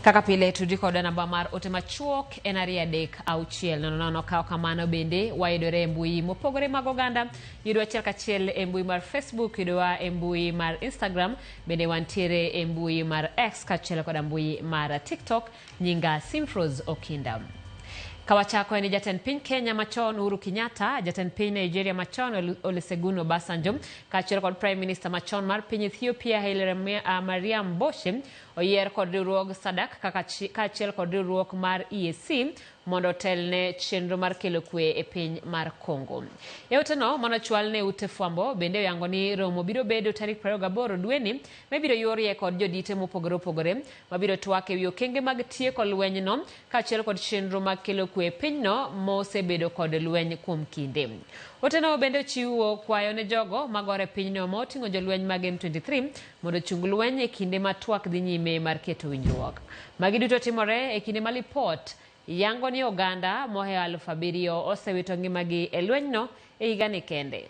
Kaka pile tudri koda namba mar ote machuok en 23600. Kaw kamano bende wayudore e mbui mopogore mag oganda. Yudwa achiel kachiel e mbui mar Facebook, yudwa e mbui mar Instagram, bende wantiere e mbui mar X kaachiel koda mbui mar TikTok. Nyinga Simfros Okinda. Kawachako en jatend piny Kenya machon Uhuru Kenyatta, jatend piny Nigeria machon Olusegun Obasanjo, kaachiel kod Prime Minister machon mar piny Ethiopia Haile Mariam Boshe oyier kod riwruog SADC kaka kaachiel kod riwruok mar EAC mondo otelne chenro mar kelo kwe e piny mar Congo. E oteno manochwal ne ute fwambo bende oyango ni romo biro bedo tarik 28 dweni mibiro yuorie kod jodite mopogore opogore mabiro twak ewi okenge mag tieko lwenyno kaachiel kod chenro mag kelo kwe e pinyno mosebedo kod lweny kuom kinde. Oteno bende ochiwo kwayo ne jogo magore pinyno moting'o jolweny mag M23 mondo ochung lweny e kinde ma twak dhi nyime mar keto winjruok. Magi duto timore e kinde ma lipot yango ni oganda mohewo 7,000 osewito ngimagi e lwenyno e higani kende.